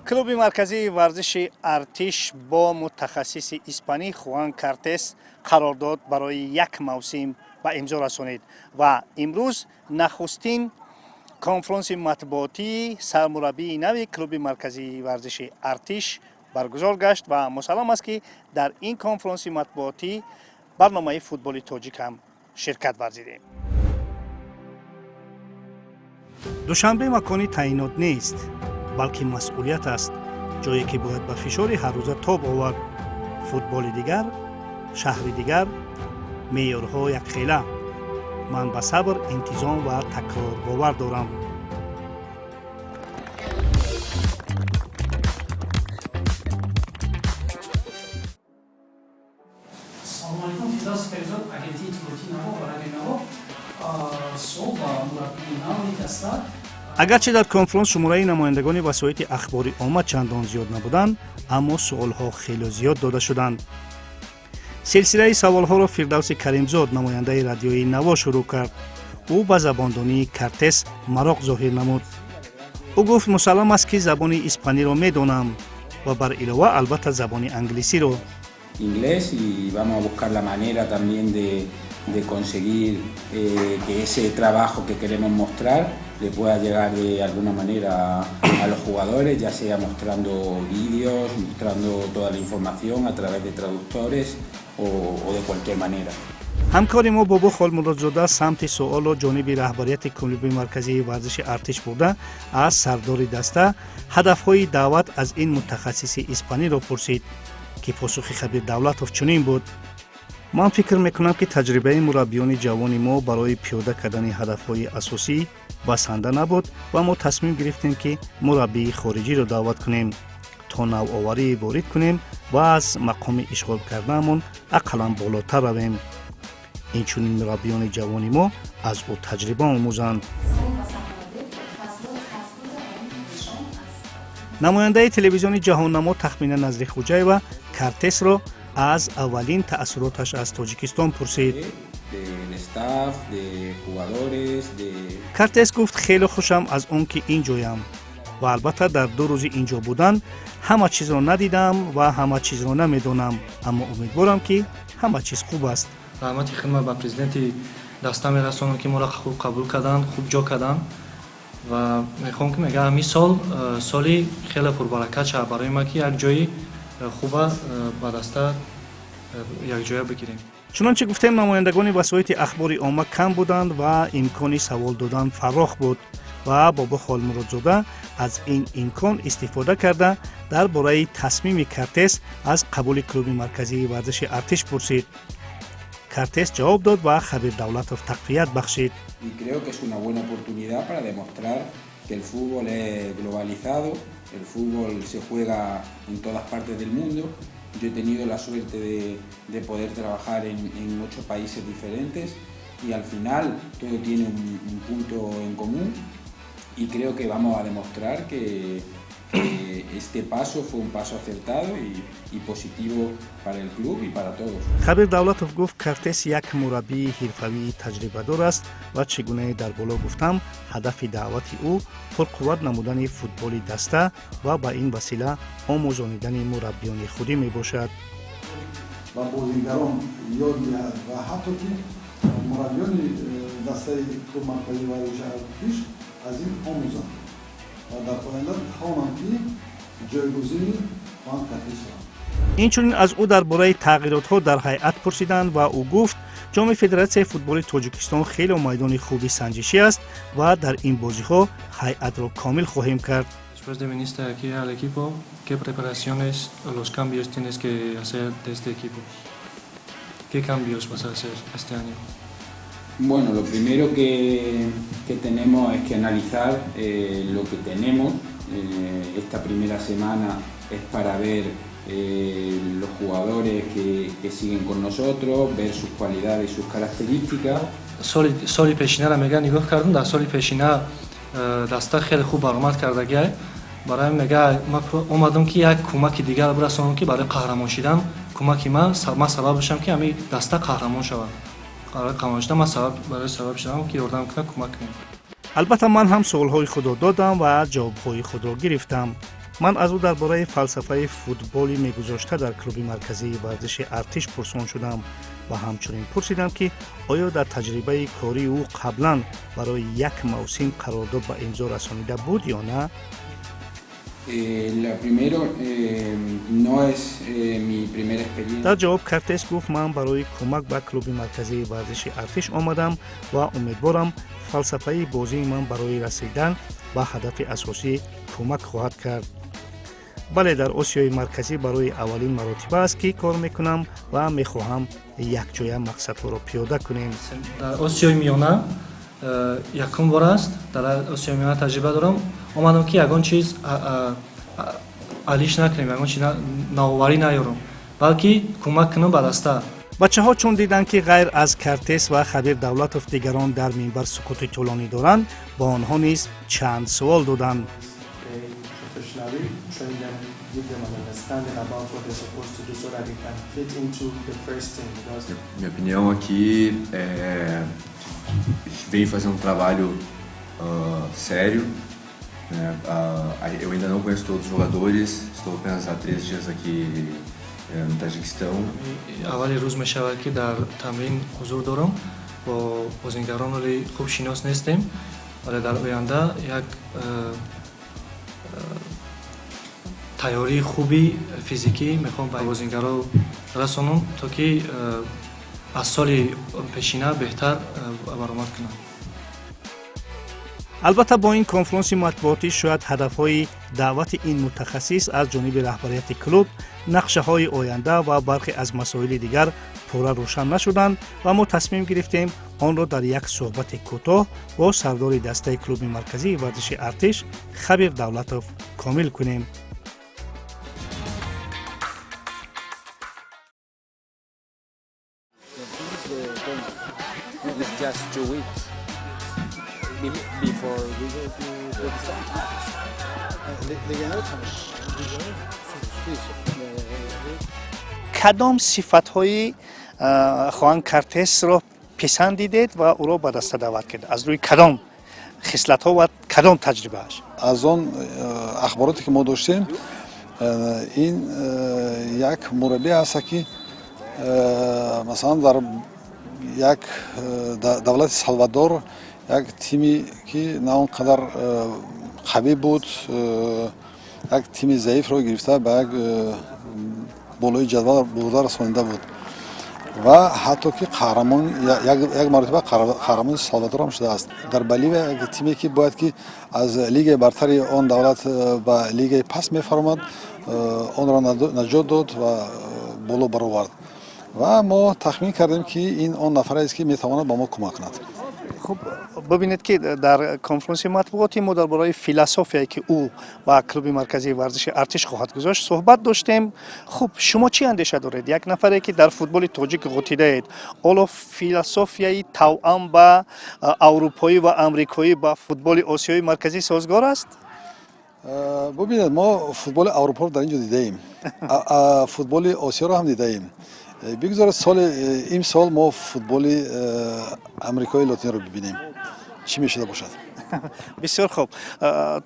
Клуби марказии варзиши Артиш бо мутахассиси испанӣ Хуан Картес қарордод барои як мавсим ба имзо расонид ва имрӯз нахустин конфронси матбуотии сармураббии нави клуби марказии варзиши Артиш баргузор гашт ва мусаллам аст, ки дар ин конфронси матбуотӣ барномаи Футболи тоҷик ҳам ширкат варзидем. Душанбе макони таъйинот нест, балки масъулият аст, ҷое ки бояд ба фишори ҳаррӯза тоб овард. Футболи дигар, шаҳри дигар, меъёрҳо якхела. Ман ба сабр, интизом ва такрор бовар дорам. Салому алейкум, Фирдавс Фаризод, агентии иттилоотии Наво ва радиои Наво. Суол ба мураббии нави даста. Агарчи дар конфронс шумораи намояндагони васоити ахбори омма чандон зиёд набуданд, аммо суолҳо хело зиёд дода шуданд. Силсилаи саволҳоро Фирдавси Каримзод, намояндаи радиои Наво, шурӯъ кард. Ӯ ба забондонии Картес мароқ зоҳир намуд. Ӯ гуфт: «Мусаллам аст, ки забони испаниро медонам ва бар илова, албатта, забони англисиро». Inglés y vamos a buscar la manera también de conseguir que ese trabajo que queremos mostrar le pueda llegar de alguna manera a los jugadores, ya sea mostrando vídeos, mostrando toda la información a través de traductores o de cualquier manera. Ҳамкори мо Бобо Холмуродзода самти суолро ҷониби раҳбарияти клуби марказии варзиши Артиш бурда, аз сардори даста ҳадафҳои даъват аз ин мутахассиси испаниро пурсид, ки посухи Хабир Давлатов чунин буд: «Ман фикр мекунам, ки таҷрибаи мураббиёни ҷавони мо барои пиёда кардани ҳадафҳои асосӣ басанда набуд ва мо тасмим гирифтем, ки мураббии хориҷиро даъват кунем, то навоварӣ ворид кунем ва аз мақоми ишғол кардаамон ақаллан болотар равем. Инчунин мураббиёни ҷавони мо аз ӯ таҷриба омӯзанд». Намояндаи телевизиони Ҷаҳоннамо Тахмина Назрихуҷаева Картесро аз аввалин таассуроташ аз Тоҷикистон пурсид. Картес гуфт: «Хеле хушам аз он ки ин ҷоям ва албатта дар 2 рӯзи ин ҷо будан ҳама чизро надидам ва ҳама чизро намедонам, аммо умедворам, ки ҳама чиз хуб аст». Раҳмати хидмат ба президенти даста мерасонам, ки моро хуб қабул карданд, хуб ҷо карданд, ва мехоҳам, ки мега ҳамин сол соли хеле пурбаракат шавад барои ма, ки як ҷои хуба ба даста якҷоя бигирем. Чунончи гуфтем, намояндагони васоити ахбори омма кам буданд ва имкони савол додан фарох буд ва Бобо Холмуродзода аз ин имкон истифода карда, дар бораи тасмими Картес аз қабули клуби марказии варзиши Артиш пурсид. Картес ҷавоб дод ва Хабир Давлатов тақвият бахшид. Y creo que es una buena oportunidad para demostrar que el fútbol es globalizado, el fútbol se juega en todas partes del mundo. Yo he tenido la suerte de poder trabajar en ocho países diferentes y al final todo tiene un punto en común y creo que vamos a demostrar que este paso fue un paso acertado y positivo para el club y para todos. Хабир Давлатов гуфт, Картес як мураббии ҳирфавии таҷрибадор аст ва чӣ гунае дар боло гуфтам, ҳадафи даъвати ӯ пурқувват намудани футболи даста ва ба ин васила омӯзонидани мураббиёни худӣ мебошад. Ба бозигарон ёд диҳад ва ҳатто ки мураббиёни дастаи клуб марказии варзиши Артиш аз ин омӯзанд ва дар оянда тавонанд, ки ҷойгузини Хуан Картес шаванд. Инчунин аз ӯ дар бораи тағйиротҳо дар ҳайат пурсиданд ва ӯ гуфт, Ҷоми Федератсияи футболи Тоҷикистон хеле майдони хуби санҷишӣ аст ва дар ин бозиҳо ҳайатро комил хоҳем кард. Después de venirte aquí al equipo, ¿qué preparaciones o los cambios tienes que hacer de este equipo? ¿Qué cambios vas a hacer este año? Bueno, lo primero que tenemos es que analizar lo que tenemos. Esta primera semana es para ver los jugadores que siguen con nosotros, ver sus cualidades y sus características. Соли пешинаро мега нигоҳ кардам, дар соли пешина даста хеле хуб баромад кардагиай. Барои мега ман омадам, ки як кӯмаки дигар бирасонам, ки барои қаҳрамон шидан кӯмаки ман сабаб бошам, ки ҳамин даста қаҳрамон шавад. Барои қаҳрамон шидан ман сабаб барои сабаб шудам, ки ёрдам кунам, кӯмак кунем. Албатта, ман ҳам суолҳои худро додам ва ҷавобҳои худро гирифтам. Ман аз ӯ дар бораи фалсафаи футболи мегузошта дар клуби марказии варзиши Артиш пурсон шудам ва ҳамчунин пурсидам, ки оё дар таҷрибаи кории ӯ қаблан барои як мавсим қарордод ба имзо расонида буд ё на. Lo primero, no es mi primera experiencia. Дар ҷавоб Картес гуфт: «Ман барои кӯмак ба клуби марказии варзиши Артиш омадам ва умедворам, фалсафаи бозии ман барои расидан ба ҳадафи асосӣ кӯмак хоҳад кард. Бале, дар Осиёи Марказӣ барои аввалин маротиба аст, ки кор мекунам ва мехоҳам якҷоя мақсадҳоро пиёда кунем». Дар Осиёи Миёна якум бор аст, дар Осиёи Миёна таҷриба дорам. Омадам, ки ягон чиз алиш накунем, ягон чиз навоварӣ наёрам, балки кӯмак кунам ба даста. Бачаҳо чун диданд, ки ғайр аз Картес ва Хабир Давлатов дигарон дар минбар сукути тӯлонӣ доранд, ба онҳо низ чанд суол доданд. Professionally train them, give them an understanding about what they're supposed to do so that they can fit into the first team. Because Minha opinião aqui é vem fazendo um trabalho sério, né? Eu ainda não conheço todos os jogadores, estou apenas há 3 dias aqui no Tajiquistão. Аввали рӯз мешавад, ки дар тамрин ҳузур дорам. Бо бозингарон ҳоли хуб шинос нестем, вале дар оянда як тайёрии хуби физикӣ мехоҳам ба бозингаро расонам, то ки аз соли пешина беҳтар баромад кунанд. Албатта, бо ин конфронси матбуотӣ шояд ҳадафҳои даъвати ин мутахассис аз ҷониби раҳбарияти клуб, нақшаҳои оянда ва бархе аз масоили дигар пурра рӯшан нашуданд ва мо тасмим гирифтем онро дар як суҳбати кӯтоҳ бо сардори дастаи клуби марказии варзиши Артиш Хабир Давлатов комил кунем. It's just 2 weeks before we go to Uzbekistan. Le Sì, sì. Кадом сифатҳои Хуан Картесро писандидед ва ӯро ба даста даъват кардед? Аз рӯи кадом хислатҳо ва кадом таҷрибааш? Аз он ахбороте, ки мо доштем, ин як мураббӣ ҳаста, ки масалан дар як давлати Салвадор як тиме, ки на он қадар қавӣ буд, як тими заифро гирифта, ба як болои ҷадвал бурда расонида буд ва ҳатто ки қаҳрамон, як маротиба қаҳрамони Салвадорам шудааст. Дар Боливия як тиме, ки бояд ки аз лигаи бартари он давлат ба лигаи паст мефаромад, онро наҷот дод ва боло баровард ва мо тахмин кардем, ки ин он нафарест, ки метавонад ба мо кӯмак кунад. Хуб, бибинед, ки дар конфронси матбуотӣ мо дар бораи философияе, ки ӯ ба клуби марказии варзиши Артиш хоҳад гузошт, суҳбат доштем. Хуб, шумо чӣ андеша доред, як нафаре, ки дар футболи тоҷик ғутидаед? Ҳоло философияи тавъам ба аврупоӣ ва амрикоӣ ба футболи Осиёи Марказӣ созгор аст? Бубинед, мо футболи Аврупоро дар ин ҷо дидаем, футболи Осиёро ҳам дидаем. Бигузоред соли имсол мо футболи Амрикои Лотинро бибинем, чӣ мешуда бошад. Бисёр хуб.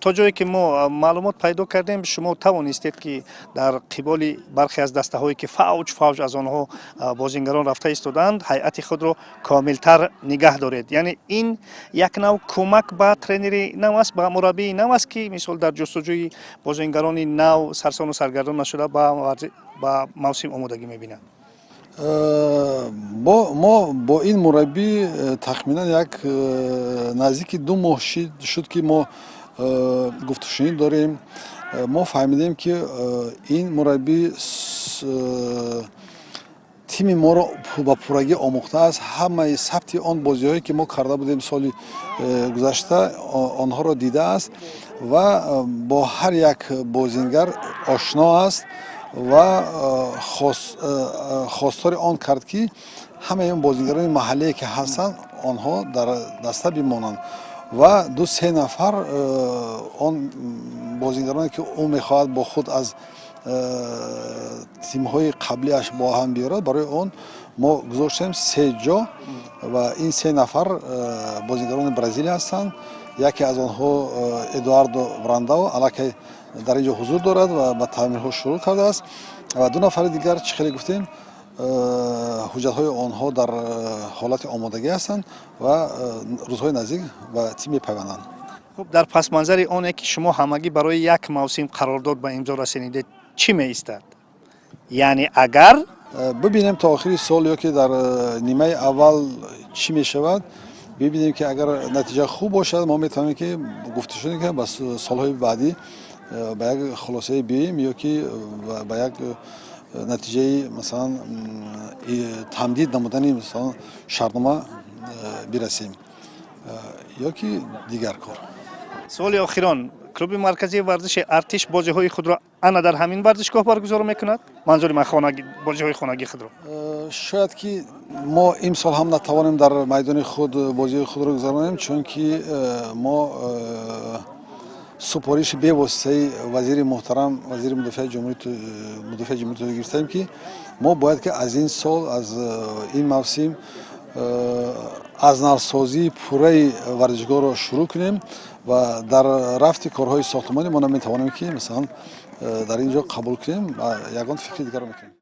То ҷое ки мо маълумот пайдо кардем, шумо тавонистед, ки дар қиболи бархе аз дастаҳое, ки фавҷ фавҷ аз онҳо бозингарон рафта истодаанд, ҳайати худро комилтар нигаҳ доред. Яъне ин як нав кӯмак ба тренери нав аст, ба мураббии нав аст, ки мисол дар ҷустуҷӯи бозингарони нав сарсону саргардон нашуда, ба мавсим омодагӣ мебинад. Мо бо ин мураббӣ тахминан як наздики 2 моҳ шуд, ки мо гуфтушунид дорем. Мо фаҳмидем, ки ин мураббӣ тими моро ба пуррагӣ омӯхтааст. Ҳамаи сабти он бозиҳое, ки мо карда будем соли гузашта, онҳоро дидааст ва бо ҳар як бозингар ошно аст ва хостори он кард, ки ҳамаи он бозингарони маҳаллие, ки ҳастанд, онҳо дар даста бимонанд ва ду се нафар он бозингароне, ки ӯ мехоҳад бо худ аз тимҳои қаблиаш бо ҳам биёрад, барои он мо гузоштем се ҷо. Ва ин се нафар бозингарони Бразилия ҳастанд. Яке аз онҳо Эдуардо Брандао аллакай Дар ин ҷо ҳузур дорад ва ба таъмирҳо шурӯъ кардааст ва ду нафари дигар, чӣ хеле гуфтем, ҳуҷҷатҳои онҳо дар ҳолати омодагӣ ҳастанд ва рӯзҳои наздик ба тим мепайванданд. Хуб, дар пасманзари оне ки шумо ҳамагӣ барои як мавсим қарордод ба имзо расонидед, чӣ меистад, яъне агар Бибинем то охири сол ё ки дар нимаи аввал чӣ мешавад. Бибинем, ки агар натиҷа хуб бошад, мо метавонем, ки гуфта шудем, ки ба солҳои баъдӣ ба як хулосае биёем ё ки ба як натиҷаи, масалан, тамдид намудани, масалан, шартнома бирасем ё ки дигар кор. Суоли охирон: клуби марказии варзиши Артиш бозиҳои худро ана дар ҳамин варзишгоҳ баргузор мекунад? Манзури ман бозиҳои хонагии худро. Шояд ки мо имсол ҳам натавонем дар майдони худ бозиҳои худро гузаронем, чунки мо супориши бевоситаи вазири муҳтарам, вазири мудофиаи ҷумҳурии гирифтаем, ки мо бояд ки аз ин сол, аз ин мавсим аз навсозии пурраи варзишгоҳро шурӯъ кунем ва дар рафти корҳои сохтмонӣ мо наметавонем, ки масалан, дар ин ҷо қабул кунем ва ягон фикри дигарро мекунем.